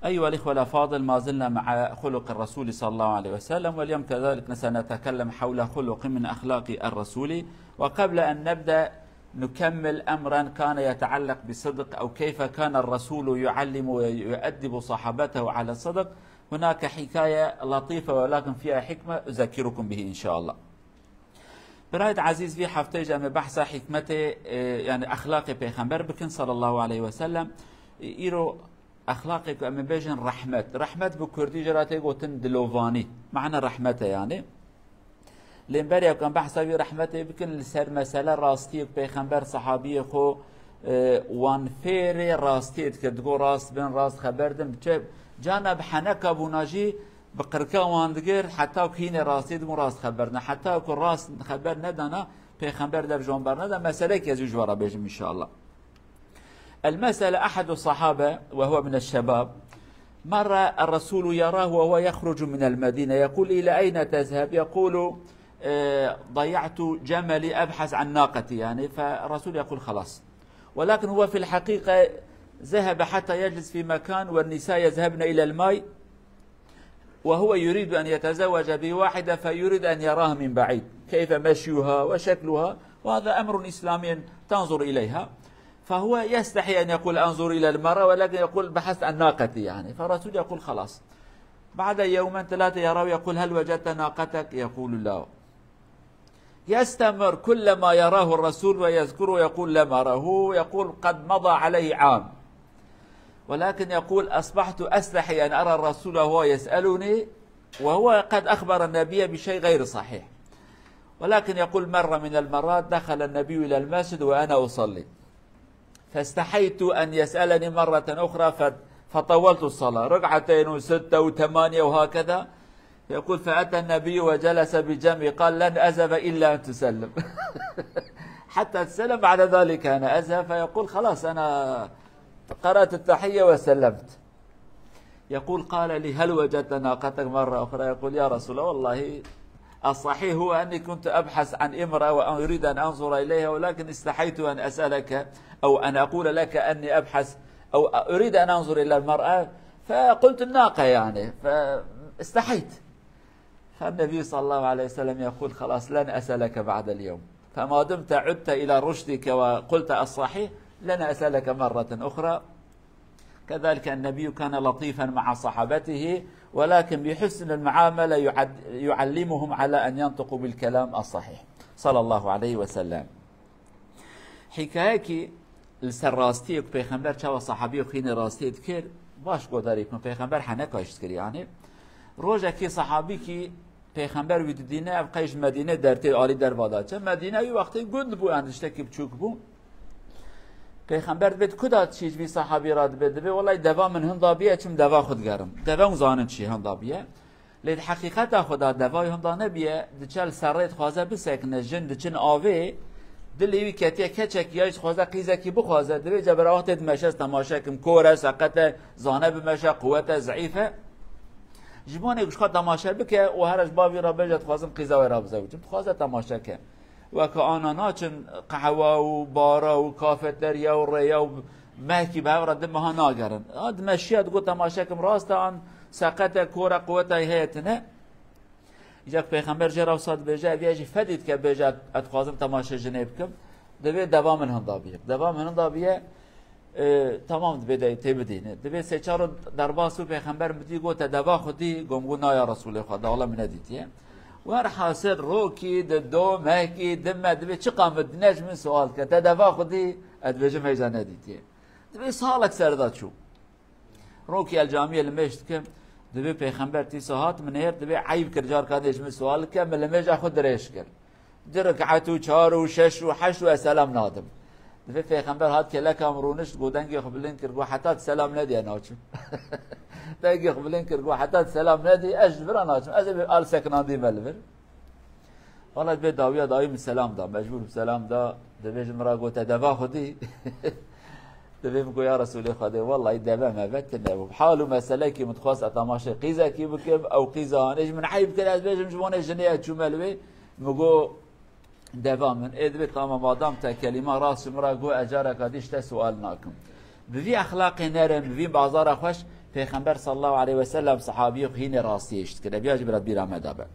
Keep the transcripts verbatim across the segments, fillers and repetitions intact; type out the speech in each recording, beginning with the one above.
أيها الإخوة الأفاضل، ما زلنا مع خلق الرسول صلى الله عليه وسلم، واليوم كذلك سنتكلم حول خلق من أخلاق الرسول. وقبل أن نبدأ، نكمل أمرا كان يتعلق بالصدق، أو كيف كان الرسول يعلم ويؤدب صحابته على الصدق. هناك حكاية لطيفة ولكن فيها حكمة أذكركم به إن شاء الله. Birayê ezîz, vî hefteyê jî em ê behsa hikmetê, e, yani exlaqê Pêxember bikin sallallahu aleyhi ve sellem. E, îro exlaqê ku em ê bêjin rehmet. Rehmet bi kurdî jê re tê gotin dilovanî. Mane rehmet e yani. Lê berê ku em behsa vî rehmetê bikin, li ser mesele rastiyê ku Pêxember sahabiyê xwe, e, wan fêrê rastiyê dikir. Digo rast bin, rast xeber din. Çi, cana bi heneka bûna jî bi qirka wan digir, heta ku hînê rastiyê dibûn rast xeber ne. Heta ku rast xeber nedana, Pêxember dev ji wan berneda. Meseleyek ez ji we re bêjim inşallah. المسألة، أحد الصحابة وهو من الشباب، مر الرسول يراه وهو يخرج من المدينة، يقول: إلى أين تذهب؟ يقول: آه، ضيعت جملي أبحث عن ناقتي، يعني، فالرسول يقول: خلاص. ولكن هو في الحقيقة ذهب حتى يجلس في مكان والنساء يذهبن إلى الماء، وهو يريد أن يتزوج بواحدة فيريد أن يراها من بعيد كيف مشيها وشكلها، وهذا أمر إسلامي تنظر إليها، فهو يستحي أن يقول: أنظر إلى المرأة، ولكن يقول: بحثت عن ناقتي، يعني. فالرسول يقول: خلاص. بعد يومين ثلاثة يراه، يقول: هل وجدت ناقتك؟ يقول: لا. يستمر، كلما يراه الرسول ويذكره يقول: لم أره. يقول: قد مضى عليه عام. ولكن يقول: أصبحت أستحي أن أرى الرسول وهو يسألني وهو قد أخبر النبي بشيء غير صحيح. ولكن يقول: مرة من المرات دخل النبي إلى المسجد وأنا أصلي، فاستحيت أن يسألني مرة أخرى، ف-، فطولت الصلاة، ركعتين وستة وثمانية وهكذا. يقول: فأتى النبي وجلس بجنبي، قال: لن أذهب إلا أن تسلم. حتى تسلم، بعد ذلك أنا أذهب. فيقول: خلاص، أنا قرأت التحية وسلمت. يقول: قال لي: هل وجدت ناقتك مرة أخرى؟ يقول: يا رسول الله، والله الصحيح هو أني كنت أبحث عن امرأة وأريد أن أنظر إليها، ولكن استحيت أن أسألك أو أن أقول لك أني أبحث أو أريد أن أنظر إلى المرأة، فقلت الناقة، يعني، فاستحيت. فالنبي صلى الله عليه وسلم يقول: خلاص، لن أسألك بعد اليوم، فما دمت عدت إلى رشدك وقلت الصحيح، لن أسألك مرة أخرى. كذلك النبي كان لطيفا مع صحابته، ولكن بحسن المعاملة يعد-، يعلمهم على أن ينطقوا بالكلام الصحيح، صلى الله عليه وسلم. Hikayekî li ser rastiyê ku Pêxember çawa sahabiyê xwe hînê rastiyê dikir, baş guhdarî bikin. Pêxember heneka jî dikir, yani. Rojekî sahabîkî Pêxember wî didîne, ev qey ji Medînê dertê alî derva da çe. Medîne wî wextê gund bû, yani tiştekî biçûk bû. Pêxember dibê: "Tu ku da diçî ji vî sahabî re?" Dibê, dibê: "Welay deva min hinda biye, çim deva xwe digerim." Deve hûn zanin çi hinda biye. Lê di heqîqeta xwe de deva wî hinda nebiye, diçe li ser rê dixwaze bisekine, jin diçin avê, dilê wî ketiye keçekî ya jî dixwaze qîzekî bixwaze. Dibê cebira wextê dimeşe, ez temaşe kim, kor e, seqet e, zane bimeşe, quwet e, zeîf e. Ji bo nê ku ji xwe temaşe bike û here ji bavî re bêje: "Dixwazim qîza wê re bizewicim", dixwaze temaşe ke. Weke ana naçin qehwa û bara û kafeterya û rêya û mehkî bi hev re di meha nagerin. Ha, dimeşiya digot: "Temaşe kim, rast e an seqet e, kor e, quweta heye tune." Îca ku Pêxember jê re wisa dibêje, ev ya jî fedî dike, bêje: "Ez dixwazim temaşe jinê bikim." Dibê deva min hinda biye. Deva min hinda biye, e, tamam, dibê de tê bidîne. Dibê sê çar roj derbas bû, Pêxember min dî, got: "Te deva xwe dî?" Got: "Na ya Resûlê Xweda, wela min nedîtiye." Werhasil rokî di do, mehkî di me, dibê çiqa min dîne ji min sual dike: "Te deva xwe dî?" Ez dibêjim: "Hêja nedîtiye." Dibê salek ser de çû. Rokî el camiyê limêj dike, dibê Pêxember tîsa hat, min hêr, dibê eyb kir, carka dê ji min sual dike, min limêja xwe dirêj kir. Du rekat û çar û şeş û heşt û ez selam nadim. Dibê Pêxember hat kêleka min rûnişt, got, dengê xwe bilind kir, got: "Heta tu selam nediye naçim." Dengê xwe bilind kir, got: "Heta tu selam nedî, ez ji vir a naçim." Ez ê al sekinandî me li vir. Wala dibê dawiya dawî min selam da, mecbûr selam da, dibê ji min re got: "Te deva xwe dî?" Dibê min got: "Ya Resûlê Xwedê, wellahî deve meve tune bû. Hal û meselekî min dixwest ez temaşê qîzekî bikim, ew qîza hanê ji min eyb kir, ez bêjim ji bo nê jinê ez çûme li wê." Min got: "Deva min." Ê dibê tamam, madam te kelîma rast ji min re got, ez careka dî ji te sual nakim. Bi vî exlaqê nerm, bi vî bazara xweş, Pêxember sallallahu aleyhi ve sellem sahabiyê xwe hînê rastiyê hişt kir. Ev ya jî biraz bîra me dabe.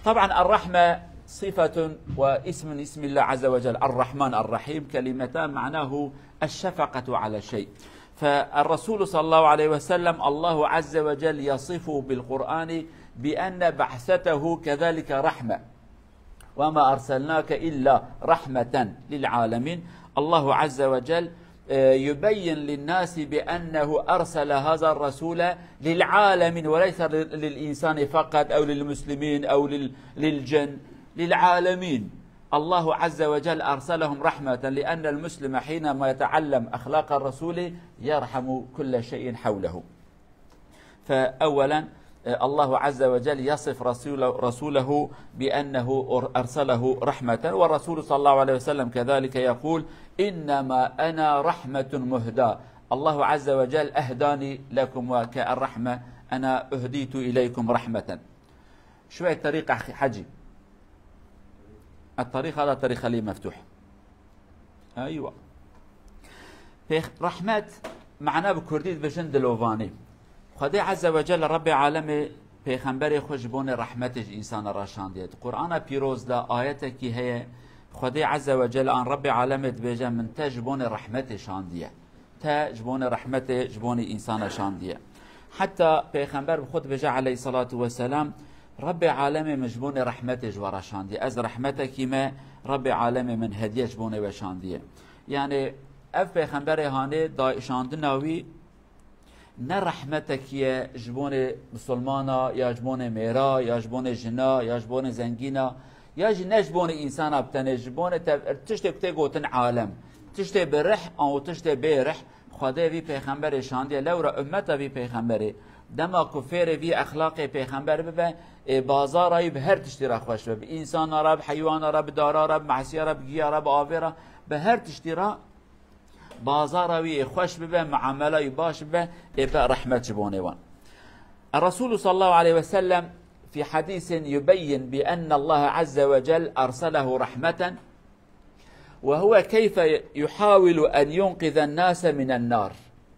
Taban, er-Rahme sıfatun ve ismun ismillah azze ve cel. Er-Rahman, er-Rahim, kelimetan ma'nahu eş-şefaqatu ala şey. Fe er-Resulü sallallahu aleyhi ve sellem, Allahu azze ve cel yasifu bil Kur'ani bi enne ba'setehu kezalike rahme. Ve ma erselnake illa rahmeten lil alemin. Allahu azze ve cel, e, yubeyyin linnasi bi ennehu ersele hazar rasule lil alemin ve leysa lil, lil insani fakat ev lil muslimin ev lil, lil cin, lil alemin. Allahu azze ve cel erselehum rahmeten li ennel muslime hinema yeteallem ahlakar rasuli yerhamu kulle şeyin havlehu. فأولا، الله عز وجل يصف رسوله، رسوله بأنه أر-، أرسله رحمة، والرسول صلى الله عليه وسلم كذلك يقول: "إنما أنا رحمة مهداة". الله عز وجل أهداني لكم وكالرحمة، أنا أهديت إليكم رحمة. شوية طريقة أخي حجي. الطريق هذا طريق خليه مفتوح. Eywa. Pêx-, rehmet, mana bi kurdî dibêjin dilovanî. Xwedê Azze ve Celle, Rebbê alemê, pêxemberê xwe ji bonê rehmetê ji însana re şandiye. Di Qur'ana Pîroz de ayetekî heye, Xwedê Azze ve Celle an Rebbê alemê dibêje, min te ji bonê rehmetê şandiye. Te ji bonê rehmetê, ji bonê însana şandiye. Heta pêxember bi xwe dibêje aleyhissalatu vesselam, Rebbê alemê min ji bonê rehmetê ji we re şandiye. Ez rehmetekî me, Rebbê alemê min hediye ji bonê we şandiye. Yani ev pêxemberê hanê dayişandina wî ne rehmetekî ye ji bonê misilmana, ya ji bonê mêra, ya ji bonê jina, ya ji bonê zengîna, ya jî ne ji bonê însana bi tenê, ji bonê tev-, tiştê ku tê gotin alem. Tiştê bi rih an û tiştê bê rih, Xwedê vî pêxemberê şandiye. Lewra ummeta vî pêxemberê, dema ku fêrê vî exlaqê pêxember bibe, ê bazara wî bi her tiştî re xweş be. Bi însana re, bi heywana re, bi dara re, bi mehsiya re, bi giya re, bi avê re, bi her tiştî re bazara wî ê xweş bibe, muamela wî baş bibe, ê be rehmet ji bonê wan. الرسول صلى الله عليه وسلم في حديث يبين بأن الله عز وجل أرسله رحمة، وهو كيف يحاول أن ينقذ الناس من النار،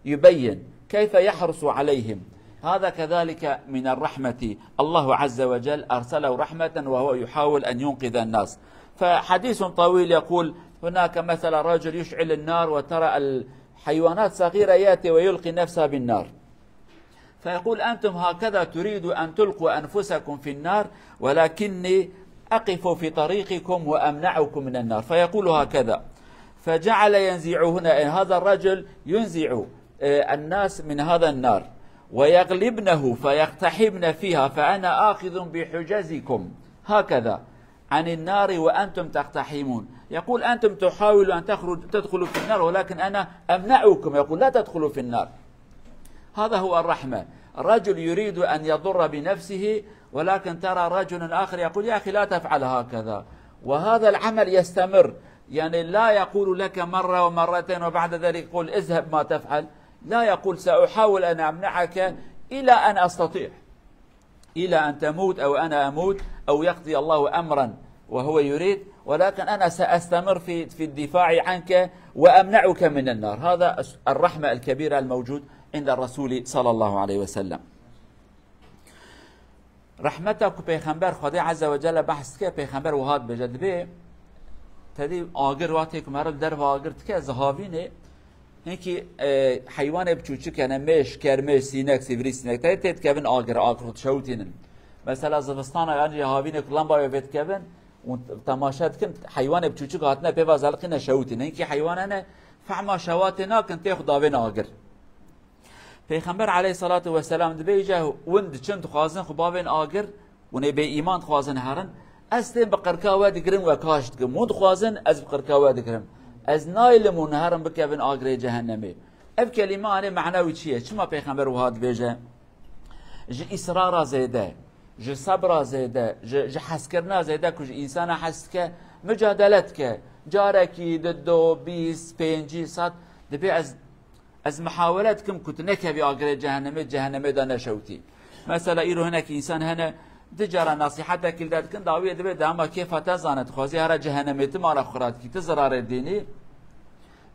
يبين كيف يحرص عليهم. هذا كذلك من الرحمة، الله عز وجل أرسله رحمة وهو يحاول أن ينقذ الناس. فحديث طويل يقول: هناك مثلا رجل يشعل النار وترى الحيوانات صغيرة يأتي ويلقي نفسه بالنار، فيقول: أنتم هكذا تريدوا أن تلقوا أنفسكم في النار، ولكني أقف في طريقكم وأمنعكم من النار. فيقول هكذا، فجعل ينزعهن، يعني هذا الرجل ينزع، آه، الناس من هذا النار، ويغلبنه فيقتحمن فيها، فأنا آخذ بحجزكم هكذا عن النار وأنتم تقتحمون. يقول: أنتم تحاولوا أن تخرج-، تدخلوا في النار، ولكن أنا أمنعكم. يقول: لا تدخلوا في النار. هذا هو الرحمة. رجل يريد أن يضر بنفسه، ولكن ترى رجل آخر يقول: يا أخي، لا تفعل هكذا. وهذا العمل يستمر، يعني لا يقول لك مرة ومرتين وبعد ذلك يقول: اذهب، ما تفعل. لا، يقول: سأحاول أن أمنعك إلى أن أستطيع. إلى أن تموت أو أنا أموت أو يقضي الله أمرا وهو يريد، ولكن أنا سأستمر في، في الدفاع عنك وأمنعك من النار. هذا الرحمة الكبيرة الموجود عند الرسول صلى الله عليه وسلم. Rehmeta ku Pêxember Xwedê Azze ve Celle behs dike, Pêxember wiha dibêje, dibê tedî agir, wextê ku meriv derva agir dike, zihavînê, hinkî, e, heywanê biçûçik hene, mêş, kermêş, sînek, sîvrîsînek, tê, tê dikevin agir, agir xwe dişewitînin. Mesela zivistana yan jî havînê ku lamba wê vê dikevin û temaşe dikin, heywanê biçûçik hatine pê ve zeliqîne şewitînin. Hinkî heywan hene, fehma şewatê nakin, tê xwe davên agir. Pêxember aleyhissalatu vesselam dibêje, win diçin dixwazin xwe bavên agir, hûn ê bêîman dixwazin herin, ez tên bi qirka we digirim, we kaş dikim. Hûn dixwazin, ez bi qirka we digirim. Ez naylim hûn herin bikevin agirê cehennemê. Ev kelîme anê mana wî çi ye? Çima Pêxember wiha dibêje? Ji îsrara zêde, ji sebra zêde, ji, ji hezkirina zêde ku ji însana hez dike, micadele dike. Carekî, dido, bîst, pêncî, sed, dibê ez Ez mihawele dikim ku tu nekevî agirê cehennemê, cehennemê de neşewtî. Mesela îro hinek însan hene, du cara nasîhetekî li de dikin, dawiyê dibê dema kêfa te zane, dixwazî here cehennemê, tu mala xwe radikî, tu zirarê dînî.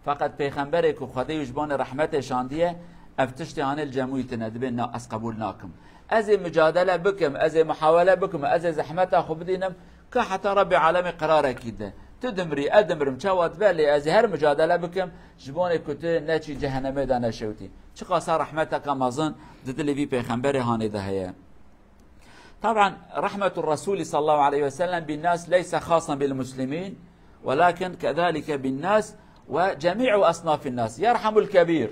Feqet pêxemberê ku Xwedê wî ji bonê rehmetê şandiye, Ev tiştê hanê li cem wî tine, dibê na, ez qebûl nakim. Ez ê micadele bikim, ez ê muhawele bikim, ez ê zehmeta xwe bidînim, ka heta Rebbê Alemê qerarekî de. Tu dimrî, ez dimrim, çawa dibe, lê ez ê her micadele bikim, ji bonê ku tu neçî cehenemê de neşewtî. Çiqasa rehmeteke mezin di dilê vî pêxemberê hanê de heye. طبعا رحمة الرسول صلى الله عليه وسلم بالناس ليس خاصا بالمسلمين، ولكن كذلك بالناس وجميع أصناف الناس. يرحم الكبير،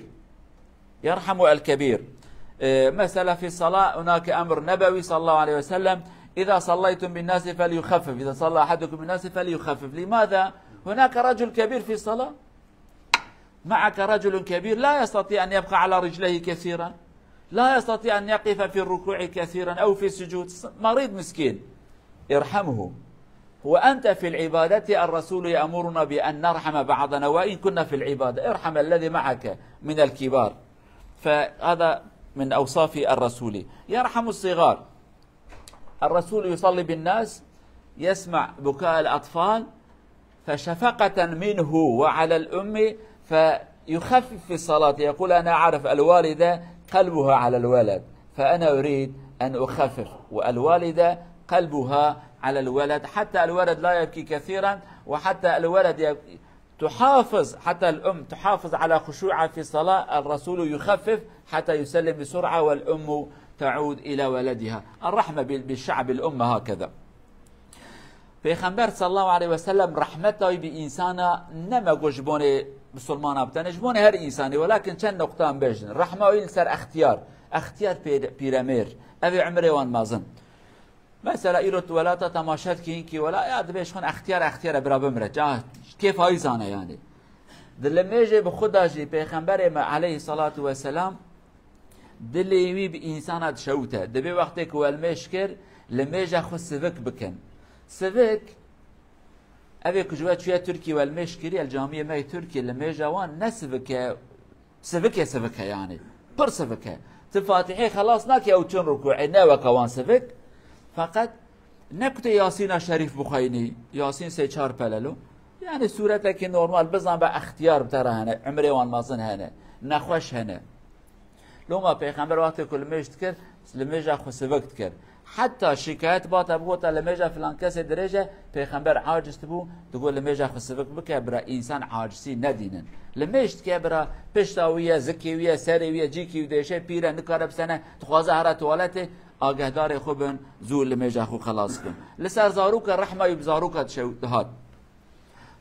يرحم الكبير. إيه، مثلا في الصلاة هناك أمر نبوي صلى الله عليه وسلم: إذا صليتم بالناس فليخفف، إذا صلى أحدكم بالناس فليخفف. لماذا؟ هناك رجل كبير في الصلاة، معك رجل كبير لا يستطيع أن يبقى على رجليه كثيرا، لا يستطيع أن يقف في الركوع كثيرا أو في السجود، مريض مسكين، ارحمه. وأنت في العبادة، الرسول يأمرنا بأن نرحم بعضنا وإن كنا في العبادة، ارحم الذي معك من الكبار. فهذا من أوصاف الرسول، يرحم الصغار. الرسول يصلي بالناس، يسمع بكاء الأطفال، فشفقة منه وعلى الأم فيخفف في الصلاة، يقول: أنا أعرف الوالدة قلبها على الولد، فأنا أريد أن أخفف، والوالدة قلبها على الولد، حتى الولد لا يبكي كثيرا، وحتى الولد يب-، تحافظ، حتى الأم تحافظ على خشوعها في الصلاة، الرسول يخفف حتى يسلم بسرعة والأم تعود إلى ولدها. الرحمة بال-، بالشعب، الأمة هكذا. Pêxember sallallahu aleyhi ve sellem rehmeta wî bi însana ne me got ji bonê misilmana bi tenê, ji bonê her însanê, welakin çend noqtan bêjin. Rehma wî li ser extiyar, extiyar pêre-, pîremêr, ev ê umrê wan mezin. Mesela îro tu welata temaşe dikî, hinkî wela ya dibê ji xwe extiyar, extiyar e, bira bimre. Ca kêfa wî zane yani. Di limêjê bi xwe de jî Pêxemberê me aleyhi salatu ve selam dilê wî bi însana dişewite. Dibê wextê ku we limêj kir, limêja xwe sivik bikin. Sivik, ev ê ku ji we çûye Tirkî we limêj kiriye, li camiyê me yê Tirkî limêja wan ne sivik e, sivik e, sivik e yani. Pir sivik e. Tu Fatihê xelas nake ew çin rukûê, ne weke wan sivik. Feqet ne ku tê Yasîna Şerîf bixweyinî, Yasîn sê çar pelelo. Yani sûretekî normal, bizan be extiyar bi te re hene, umrê wan mezin hene, nexweş hene. Loma Pêxember wextê ku limêj dikir, limêja xwe sivik dikir. Heta şikayet bate bigota limêja filan kesê dirêj e, Pêxember aciz dibû, digot limêja xwe sivik bike, bira însan acizî nedînin. Limêj dike bira, pişta wî ye, zikê wî ye, serê wî ye, cîkî wî dêşe, pîr e, nikare bisene, dixwaze here tuwaletê, agehdarê xwe bin, zû limêja xwe xelas bikin. Li ser zaroka rehma wî bi zaroka dişew-, dihat.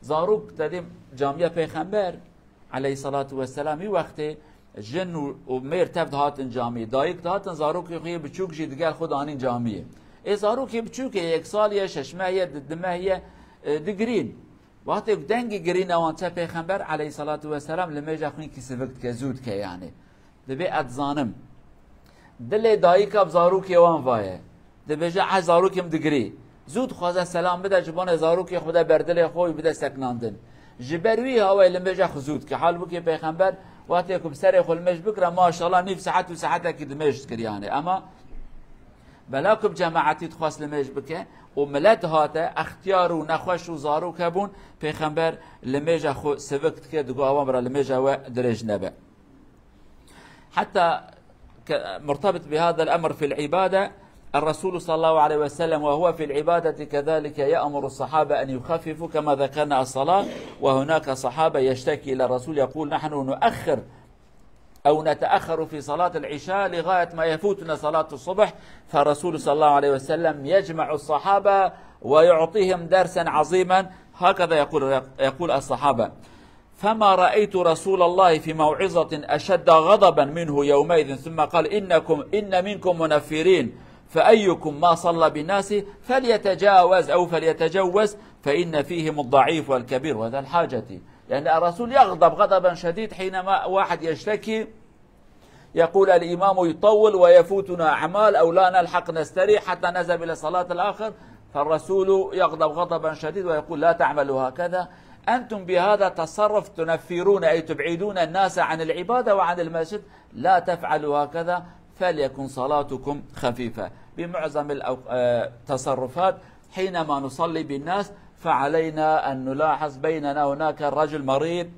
Zarok te dê camiya Pêxember aleyhissalatu vesselam, wî wextê jin û, û mêr tev dihatin camiyê. Dayik dihatin, zarokê xwe yê biçûk jî digel xwe danîn camiyê. Ê zarokê biçûk e, yek sal ye, şeş meh ye, di, di meh ye, e, digirîn. Wextê ku dengê girîna wan çe Pêxember aleyhissalatu vesselam, limêja xwe hinkî sivik dike, zû dike yani. Dibê ez dizanim. Dilê dayika bi zarokê wan vaye. Dibêje, "Ay, zarokê min digirî." Zû dixwaze selam bide, ji bonê zarokê xwe bide ber dilê xwe û bide seknandin. Ji ber wî hawayê limêja xwe zû dike. Halbûkî Pêxember wextê ku bi serê xwe limêj bikira, maşallah nîv saet û saetekî dimêj dikir yani. Ema bela ku bi cemaetî dixwest limêj bike û milet hate, extiyar û nexweş û zarok hebûn, Pêxember limêja xwe sivik dike, digot, "Awan bira limêja we dirêj nebe." حتى ك-، مرتبط بهذا الأمر في العبادة، الرسول صلى الله عليه وسلم وهو في العبادة كذلك يأمر الصحابة أن يخففوا كما ذكرنا الصلاة، وهناك صحابة يشتكي إلى الرسول يقول: "نحن نؤخر أو نتأخر في صلاة العشاء لغاية ما يفوتنا صلاة الصبح"، فالرسول صلى الله عليه وسلم يجمع الصحابة ويعطيهم درسا عظيما، هكذا يقول، يقول الصحابة. فما رأيت رسول الله في موعظة أشد غضبا منه يومئذ، ثم قال: "إنكم، إن منكم منفرين، فأيكم ما صلى بالناس فليتجاوز أو فليتجوز، فإن فيهم الضعيف والكبير وذا الحاجة." يعني الرسول يغضب غضبا شديد حينما واحد يشتكي يقول: "الإمام يطول ويفوتنا أعمال أو لا نلحق نستريح حتى نذهب إلى صلاة الآخر"، فالرسول يغضب غضبا شديدا ويقول: "لا تعملوا هكذا، أنتم بهذا التصرف تنفرون، أي تبعدون الناس عن العبادة وعن المسجد، لا تفعلوا هكذا، فليكن صلاتكم خفيفة". بمعظم الأو-، آه، التصرفات حينما نصلي بالناس فعلينا أن نلاحظ بيننا هناك رجل مريض،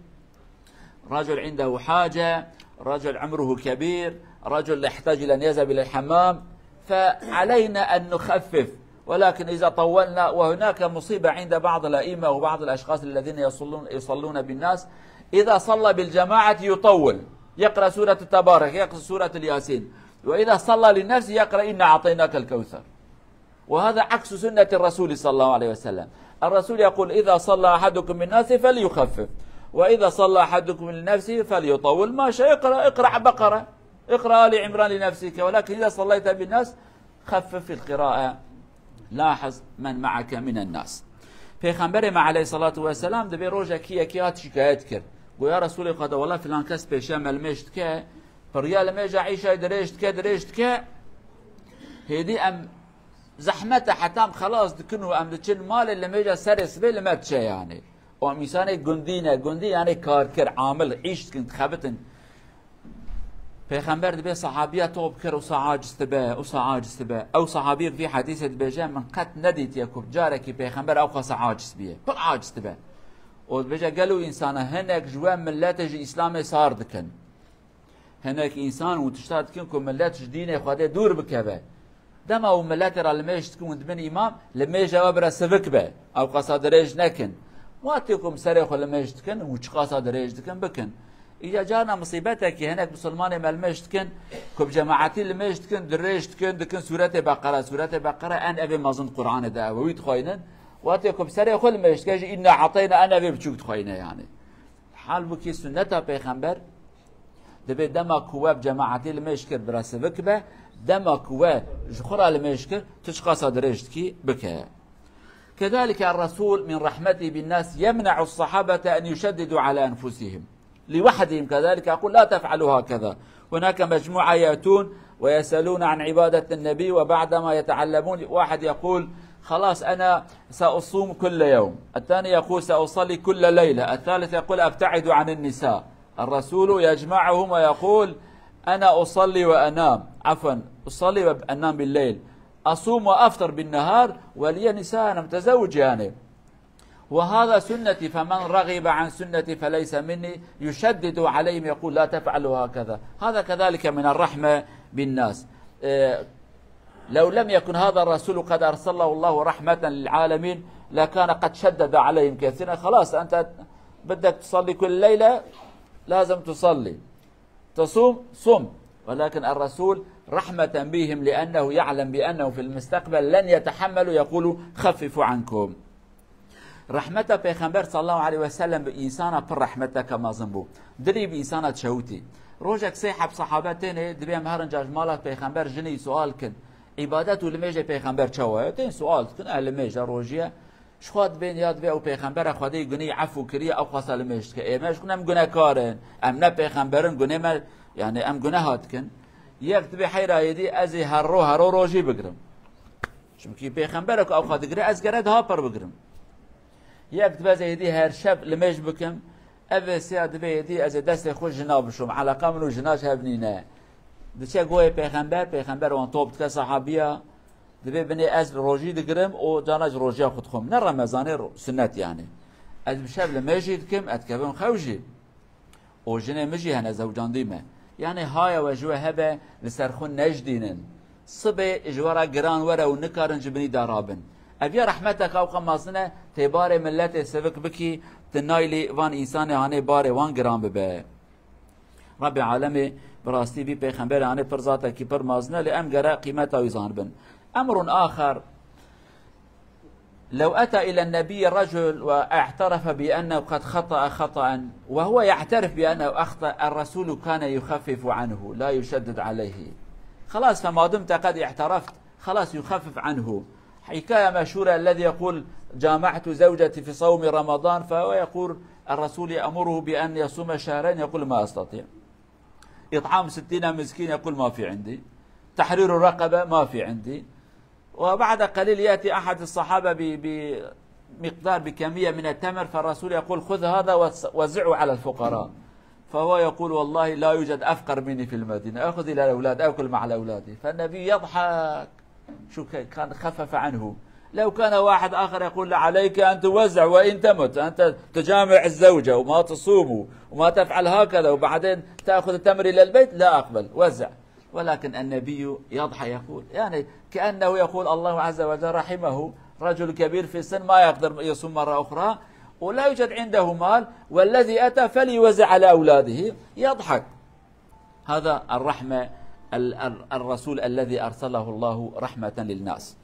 رجل عنده حاجة، رجل عمره كبير، رجل يحتاج إلى أن يذهب إلى الحمام، فعلينا أن نخفف. ولكن إذا طولنا، وهناك مصيبة عند بعض الأئمة وبعض الأشخاص الذين يصلون، يصلون بالناس، إذا صلى بالجماعة يطول، يقرأ سورة التبارك، يقرأ سورة الياسين، وإذا صلى لنفسه يقرأ إنا أعطيناك الكوثر. وهذا عكس سنة الرسول صلى الله عليه وسلم. الرسول يقول: إذا صلى أحدكم بالناس فليخفف، وإذا صلى أحدكم لنفسه فليطول، ما شاء، اقرأ، اقرأ بقرة، اقرأ آل عمران لنفسك، ولكن إذا صليت بالناس خفف القراءة، لاحظ من معك من الناس. Pêxemberê me aleyhissalatu vesselam dibê rojekî yekî hat şikayet kir. Goya Resulê Xweda, wela filan kes pêşiya me limêj dike, piriya limêja îşayê dirêj dike, dirêj dike. Hêdî em zehmet e, heta em xelas dikin û em diçin malê, limêja serê sibê li me diçe yani. O em însanê gundî ne, gundî yani karkir, amil, îş dikin, dixebitin. Pêxember dibê sahabiya top kir, wisa aciz dibe, wisa aciz dibe. Ew sahabiyek vî hedîsê dibêje, min qet nedîtiye ku carekî Pêxember ew qasa aciz biye. Pir aciz dibe. Û dibêje, gelo însana hinek ji we miletê ji Îslamê sar dikin. Hinek însan û tişta dikin ku milet ji dînê Xwedê dûr bikeve. Dema û miletê re limêj dikin û dibin îmam, limêja we bira sivik be. Ew qasa dirêj nekin. Wextê ku em serê xwe limêj dikin û çiqasa dirêj dikin, bikin. Îca carna misîbetekî hinek misilmanê me limêj dikin, ku bi cemaetî limêj dikin, dirêj dikin, dikin sûretê Beqere, sûretê Beqere en evê mezin Qur'anê de ew wî dixweynin. Wextê ku bi serê xwe limêj dike jî înna eteyna en evê biçûk dixweyne yani. Halbûkî sunneta Pêxember dibê dema ku we bi cemaetî limêj kir bira sivik be, dema ku we ji xwe re limêj kir, tu çiqasa dirêj dikî bike. كذلك الرسول من رحمته بالناس يمنع الصحابة أن يشددوا على أنفسهم لوحدهم، كذلك يقول: لا تفعلوا هكذا. هناك مجموعة يأتون ويسألون عن عبادة النبي، وبعدما يتعلمون، واحد يقول: خلاص، أنا سأصوم كل يوم، الثاني يقول: سأصلي كل ليلة، الثالث يقول: أبتعد عن النساء. الرسول يجمعهم ويقول: أنا أصلي وأنام، عفوا، أصلي وأنام بالليل، أصوم وأفطر بالنهار، ولي نساء، أنا متزوج يعني. وهذا سنتي، فمن رغب عن سنتي فليس مني، يشدد عليهم يقول: لا تفعلوا هكذا. هذا كذلك من الرحمة بالناس. إيه، لو لم يكن هذا الرسول قد أرسله الله رحمة للعالمين لكان قد شدد عليهم كثيرا. خلاص، أنت بدك تصلي كل ليلة، لازم تصلي. تصوم، صم. ولكن الرسول رحمة بهم لأنه يعلم بأنه في المستقبل لن يتحملوا، يقول: خففوا عنكم. Rehmeta Pêxember sallallahu aleyhi ve sellem bi însana pir rehmeteke mezin bû. Dilî bi însana dişewitî. Rojek sê heb sahabe têne, dibê em herin ca ji mala Pêxember jinê sual kin. Îbadet û limêjê Pêxember çawa ye? Tên sual dikin, e, limêje, rojiye. Ji xwe dibên ya dibê ew Pêxembera Xwedê gunehî efû kiriye, ew xwesta limêj dike. Ê me ji ku em gunekar in, em ne Pêxember in, gunê me, yani em guneha dikin. Yek dibê heyra êdî ez ê her ro, her ro rojî bigirim. Çimkî Pêxemberek ew xwe digire, ez gere daha pir bigirim. Yek dibe ez êdî her şev limêj bikim, ev ê sêya dibê êdî ez ê destê xwe jina bişom, eleqa min û jina ji hev nîne. Diçe goyê Pêxember, Pêxember wan top dike sahabiya, dibê binê ez rojî digirim û cana ji rojiya xwe dixwim. Ne Remezanê ro-, sunnet yani. Ez bi şev limêj jî dikim, ez dikevim xew jî. Û jinê min jî hene zewcandî me. Yanê haya we ji we hebe li ser xwe nejdînin. Sibê ji we re giran were û nikarin ji binî de rabin. Ev ya rehmeteke ew qe mezin e, tê barê miletê sivik bikî, tu naylî van însanê hanê barê wan giran bibe. Rebê alemê bi rastî vî pêxemberê hanê pir zatekî pir mezin e, lê em gere qîmeta wî zanibin. Emrun axer, لو أتى إلى النبي رجل واعترف بأنه قد خطأ خطأ وهو يعترف بأنه أخطأ، الرسول كان يخفف عنه، لا يشدد عليه. خلاص، فما دمت قد اعترفت، خلاص، يخفف عنه. حكاية مشهورة، الذي يقول: جامعت زوجتي في صوم رمضان، فهو يقول: الرسول يأمره بأن يصوم شهرين، يقول: ما أستطيع. إطعام ستين مسكين، يقول: ما في عندي. تحرير رقبة، ما في عندي. وبعد قليل يأتي أحد الصحابة ب-، بمقدار، بكمية من التمر، فالرسول يقول: خذ هذا وس-، وزعه على الفقراء. فهو يقول: والله لا يوجد أفقر مني في المدينة، أخذ إلى الأولاد، أكل مع الأولاد. فالنبي يضحك، شو ك-، كان خفف عنه. لو كان واحد آخر يقول: "عليك أن توزع وإن تمت، أنت تجامع الزوجة وما تصوم وما تفعل هكذا وبعدين تأخذ التمر إلى البيت"، لا أقبل، وزع. ولكن النبي يضحك يقول، يعني كأنه يقول: "الله عز وجل رحمه، رجل كبير في السن ما يقدر يصوم مرة أخرى ولا يوجد عنده مال، والذي أتى فليوزع على أولاده"، يضحك. هذا الرحمة، ال-، ال-، الرسول الذي أرسله الله رحمة للناس.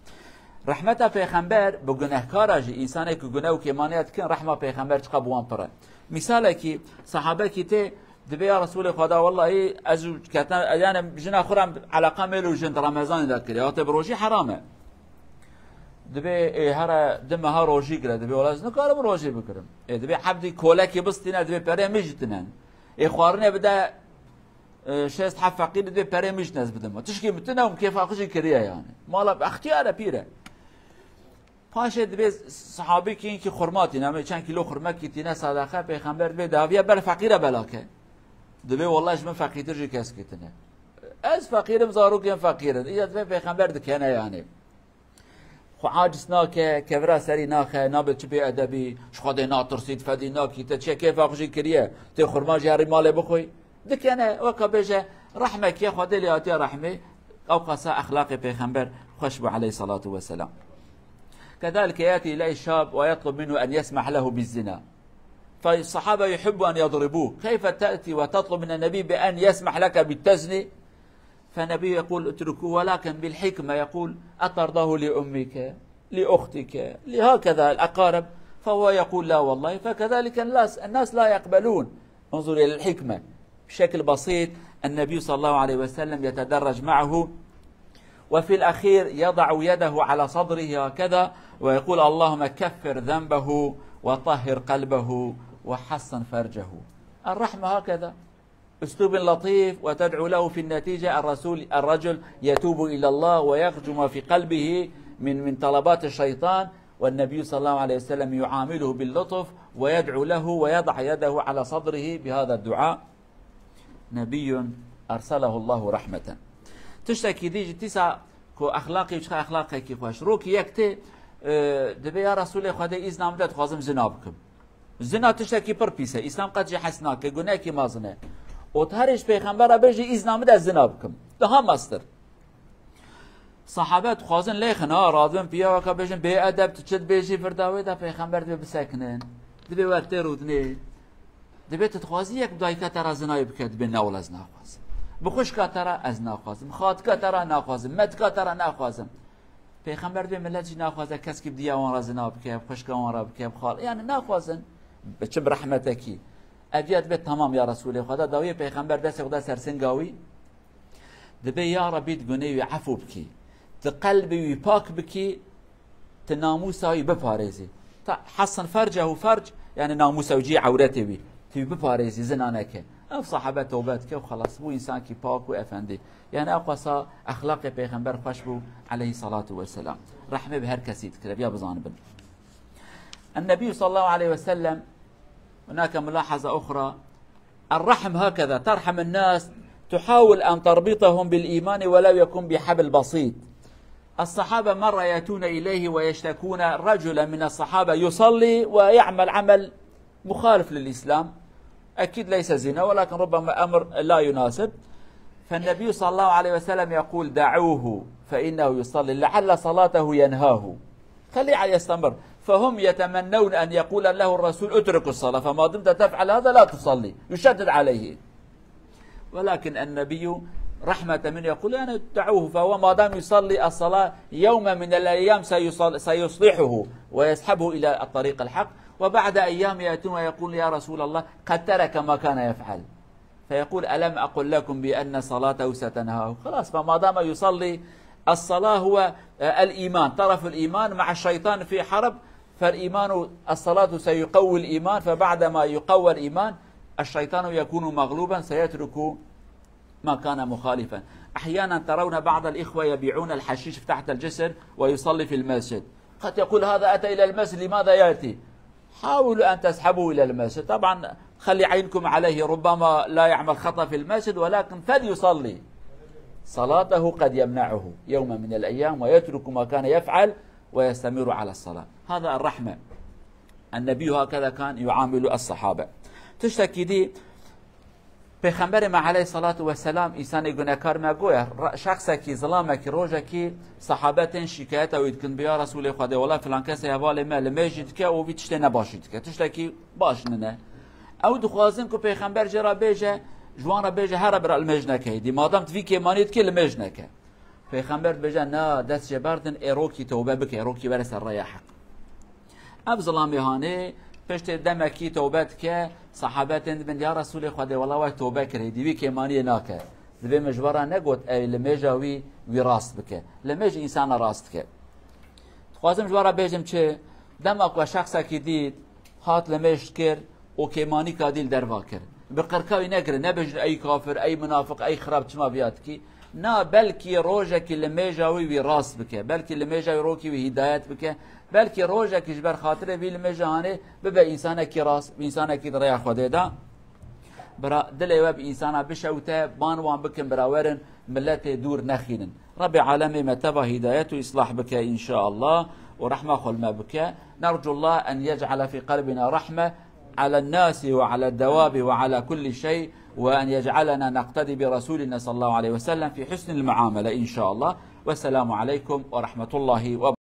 Rehmeta Pêxember bi gunehkara jî, însanê ku guneh û kêmaniya dikin, rehma Pêxember çiqa bi wan pir e. Misalekî, sahabekî tê, dibê: "Ya Resûlê Xweda, wellahî ez û ketna, yani jina xwe re eleqa mêl û jin di Remezanê de kiriye, hate bi rojî heram e." Dibê: "Ê, here du meha rojî gire." Dibê: "Wela ez nikarim rojî bigirim." Ê, dibê hebdî kolekê bistîne, dibê perê min jî tinen. Ê, xwarinê bide, e, şêst heft feqîr, dibê perê min jî nez bidim. Tişkî min tine û min kêfa xwe jî kiriye yani. Mala extiyar e, pîr e. Paşê dibê sahabî kî xurma tîne, me çend kîlo xurmekî tîne, sadeqe, Pêxember dibê daviye ber feqîre belake. Dibê: "Wellahî ji min feqîrtir jî keskî tine. Ez feqîrim, zarokên feqîr in." Îya dibê Pêxember dikene yani. Xwe aciz nake, kevira serî naxe, nabe çi bêedebî, ji Xwedê natirsî, fedî nakî, te çiye kêfa xwe jî kiriye, tê xurma jî herî malê bixwî. Dikene, weka bêje, rehmekî ye, Xwedê lê hatiye rehmê, ew qasa exlaqê Pêxember xweş bû aleyhissalatu vesselam. كذلك يأتي إليه شاب ويطلب منه أن يسمح له بالزنا. فالصحابة يحب أن يضربوه. كيف تأتي وتطلب من النبي بأن يسمح لك بالتزني؟ فالنبي يقول: "اتركوه"، ولكن بالحكمة يقول: "أترضاه لأمك، لأختك، لهكذا الأقارب؟" فهو يقول: "لا والله." فكذلك الناس، الناس لا يقبلون. انظر إلى الحكمة. بشكل بسيط النبي صلى الله عليه وسلم يتدرج معه، وفي الأخير يضع يده على صدره هكذا ويقول: "اللهم كفر ذنبه وطهر قلبه وحصن فرجه". الرحمة هكذا. أسلوب لطيف، وتدعو له في النتيجة الرسول، الرجل يتوب إلى الله ويخرج ما في قلبه من، من طلبات الشيطان، والنبي صلى الله عليه وسلم يعامله باللطف ويدعو له ويضع يده على صدره بهذا الدعاء: "نبي أرسله الله رحمة". Tiştekî dî jî dîsa ku exlaqî çiqa exlaqekî xweş. Rokî yek tê, e, dibê: "Ya Resûlê Xwedê, îzna bide, dixwazim zina bikim." Zina tiştekî pir pîs e. Îslam qet jî hez nake. Gunehekî mezin e. Û tu herî ji Pêxembera bêjî, îzna bide zina bikim. Daha mestir. Sahabe dixwazin lêxin, ha, radibin piya weka bêjin, bêedeb, tu çi dibêjî, virda wê de Pêxember dibê bisekinin. Dibê we tê rûdinê. Dibê tu dixwazî yek bi dayika te re zinayê bike, dibê ne wele ez naxwazim. Bi xwişka te re ez naxwazim. Xatika te re naxwazim. Metika te re naxwazim. Pêxember dibê millet jî naxwaze keskî bi diya wan re zina bike, bi xwişka wan re bike, bi xal-, yani naxwazin. Bi çi, bi rehmetekî. Ev ya dibê tamam ya Resûlê Xweda, dawiyê Pêxember destê xwe da ser singa wî. Dibê ya Rebî, tu gunê wî efû bikî. Tu qelbê wî pak bikî, tu namûsa wî biparêzî. Ta hasin fercehu, ferc, yani namûsa wî, cihê ewretê wî. Tu wî biparêzî, zina neke. Ev sahabe tewbe dike û xelas bû, însankî pak û efendî. Yani ew qasa exlaqê Pêxember xweş bû aleyhissalatu vesselam. Rehmê bi her kesî dikire, ya bizanibin. النبي صلى الله عليه وسلم، هناك ملاحظة أخرى: الرحم هكذا، ترحم الناس، تحاول أن تربطهم بالإيمان ولو يكن بحبل بسيط. الصحابة مرة يأتون إليه ويشتكون رجلا من الصحابة يصلي ويعمل عمل مخالف للإسلام، أكيد ليس زنا، ولكن ربما أمر لا يناسب. فالنبي صلى الله عليه وسلم يقول: "دعوه فإنه يصلي، لعل صلاته ينهاه. خليه يستمر." فهم يتمنون أن يقول له الرسول: "اترك الصلاة، فما دمت تفعل هذا لا تصلي." يشدد عليه. ولكن النبي رحمة منه يقول: "يعني دعوه، فهو ما دام يصلي الصلاة يوما من الأيام سيصل-، سيصلحه ويسحبه إلى الطريق الحق." وبعد أيام يأتون ويقول: "يا رسول الله، قد ترك ما كان يفعل." فيقول: "ألم أقل لكم بأن صلاته ستنهاه؟" خلاص، فما دام يصلي، الصلاة هو، آه، الإيمان، طرف الإيمان، مع الشيطان في حرب، فالإيمان، الصلاة سيقوي الإيمان، فبعدما يقوى الإيمان، الشيطان يكون مغلوبا، سيترك ما كان مخالفا. أحيانا ترون بعض الإخوة يبيعون الحشيش تحت الجسر ويصلي في المسجد. قد يقول: "هذا أتى إلى المسجد، لماذا يأتي؟" حاولوا أن تسحبوه إلى المسجد. طبعا خلي عينكم عليه، ربما لا يعمل خطأ في المسجد، ولكن فليصلي. صلاته قد يمنعه يوما من الأيام ويترك ما كان يفعل، ويستمر على الصلاة. هذا الرحمة. النبي هكذا كان يعامل الصحابة. Tiştekî dî, Pêxemberê me aleyhissalatu vesselam însanê gunekar me goye, ra-, şexsekî, zilamekî, rojekî sahabe tên şîkayeta wî dikin, bi ya Resûlê Xwedê, wela filan kesê hevalê me limêj jî dike û vî tiştê nebaş jî dike. Tiştekî baş nine. Ew dixwazin ku Pêxember jê re bêje, ji wan re bêje, here bira limêj neke êdî. Madem tu vî kêmanî dikê, limêj neke. Pêxember dibêje, na, dest jê berdin, ê rokî tewbe bike, ê rokî were ser rêya heq. Ev zilamê hanê, piştê demekî tewbe dike, sahabe tên dibin, ya Resûlê Xwedê, wela we tewbe kirê, dî wî kêmaniyê nake. Dibê min ji we re negot, ey limêja wî, wî rast bike. Limêj însana rast dike. Dixwazim ji we re bêjim çi? Dema ku we şexsekî dît, hat limêj kir û kêmanîka dî li derva kir. Bi qirka wî nekirin, nebêjin, ey kafir, ey minafiq, ey xirab, çima viya dikî? Na, belkî rojekî limêja wî wî rast bike. Belkî limêja wî rokî wî hîdayet bike. Belkî rojekî ji ber xatirê vî limêja hanê bibe însanekî rast, însanekî di rêya Xwedê de. Bira, dilê we bi însana bişewite, ban wan bikin, bira werin, miletê dûr nexînin. Rebê alemê me teva hîdayet û îslah bike, înşaallah, û rehma xwe li me bike. نرجو الله أن يجعل في قلبنا رحمة على الناس وعلى الدواب وعلى كل شيء، وأن يجعلنا نقتدي برسولنا صلى الله عليه وسلم في حسن المعاملة إن شاء الله. والسلام عليكم ورحمة الله وبركاته.